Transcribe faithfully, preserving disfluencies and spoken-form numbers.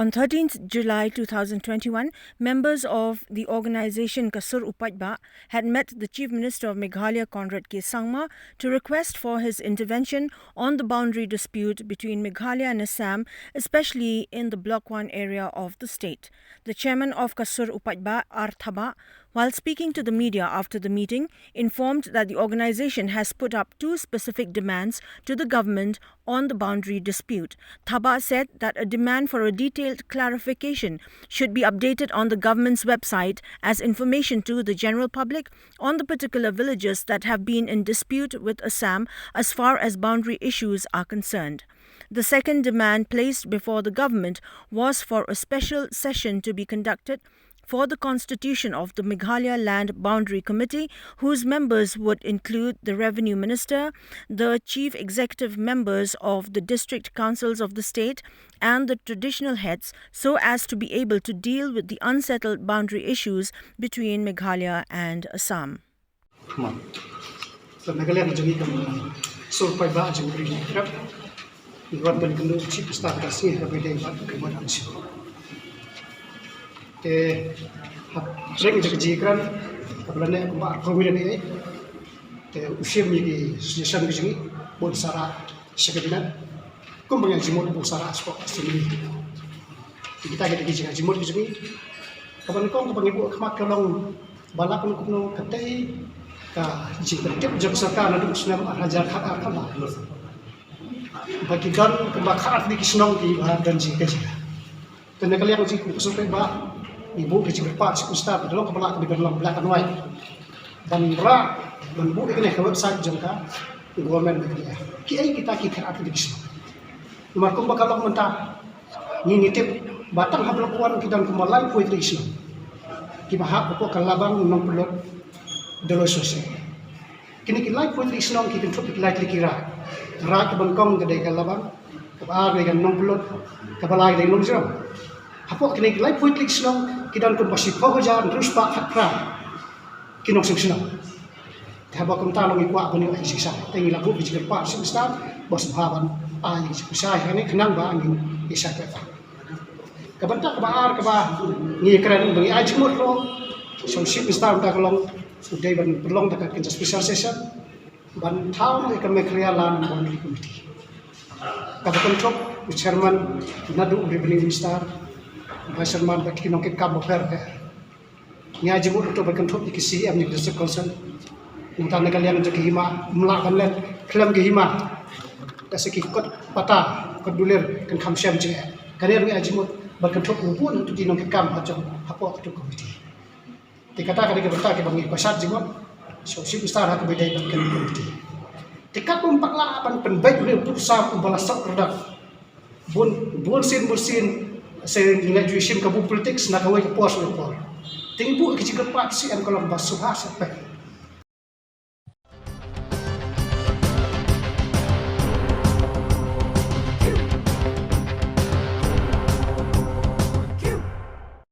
On thirteenth July two thousand twenty-one, members of the organization Kasur U Paidbah had met the Chief Minister of Meghalaya, Conrad K Sangma, to request for his intervention on the boundary dispute between Meghalaya and Assam, especially in the Block one area of the state. The chairman of Kasur U Paidbah, R Thabah, while speaking to the media after the meeting, informed that the organization has put up two specific demands to the government on the boundary dispute. Thabah said that a demand for a detailed clarification should be updated on the government's website as information to the general public on the particular villages that have been in dispute with Assam as far as boundary issues are concerned. The second demand placed before the government was for a special session to be conducted for the constitution of the Meghalaya Land Boundary Committee, whose members would include the Revenue Minister, the Chief Executive members of the district councils of the state, and the traditional heads, so as to be able to deal with the unsettled boundary issues between Meghalaya and Assam. Sa na ka liang jong ngi kum Sur Paidbah jong ka ri Khriat, ngi wan ban kynduh Chief Minister ka sngi kaba ïadei bad ka Board M C. Te hapdeng jong ka jingkren kaba la neh kumba arphew minit, te u shim ïa ki suggestion ka jong ngi, bun sara sha Cabinet, kumba ngi ïa jingmut bun sara sha ka Assembly. Kita kita ki jingmut ka jong ngi kaba nyngkong kaba ngi buh khmat ka long ba la kumno kumno katei ka jingpyntip jong ka sorkar naduh snem ar hajar khat ar khat ba ki don kumba khat ar tylli ki shnong kiba don jingkajia. Te na ka liang jong ngi kum ka Sur Paidbah ngi buh ka jingkyrpad sha u Chief Minister ba da long kaba lah ka dei ban long black and white, ban rah ban buh ïa kane ka website jong ka Government Meghalaya, kiei kita ki khat ar tylli ki shnong. Namar kumba ka long mynta ngi ngi tip ba tang ha Block one ki don kumba laiphew tylli ki shnong kiba hap hapoh ka Labang, Nongpynlut, Doloi sawseh. Kine ki laiphew tylli ki shnong ki kynthup ïa ki lai tylli ki raid. Raid kaba nyngkong ka dei ka Labang, kaba ar ka dei ka Nongpynlut, kaba lai ka dei Nongjrong. Hapoh kine ki laiphew tylli ki shnong ki don kumba shiphew hajar hynriew spah khatphra ki nongshong shnong. Te haba kumta long ngi kwah ban ïoh ai jingshai. Te ngi la buh ka jingkyrpad sha u Chief Minister ba sngewbha ban ai jingshai hangne khnang ba ngin ïa shai paidbah. Ka bynta kaba ar kaba ngi kren ba ngi ai jingmut ruh sha u Chief Minister mynta ka long u dei ban pynlong da ka special session ban thaw ïa ka Meghalaya Land Boundary Committee kaba kynthup u chairman naduh u Revenue Minister, Vice Chairman bad ki nongkitkam bapher bapher. Ngi ai jingmut ruh ban kynthup ïa ki C E M ïa ki District Council. Nangta na ka liang jong ki hima ym lah ban leh khlem ki hima. Ka sa ki kot pata, kot dulir kan kham shem jingeh. Kane ruh ngi ai jingmut ban kynthup ïa bun ki nongkitkam ha jong hapoh ka committee. Te kata ka dei ka bynta kaba ngi kwah shad jingmut sha u Chief Minister ha kaba ïadei bad kane ka committee. Te katba ym pat lah ban pynbeit ïa u pud u sam uba la sot kyrdan. Bun bun sien bun sien sa ngi la ju shim ka bor politics na kawei ka por sha kawei ka por. Te ngi buh ka jingkyrpad sha u C E M ka long ba sngewbha sa peit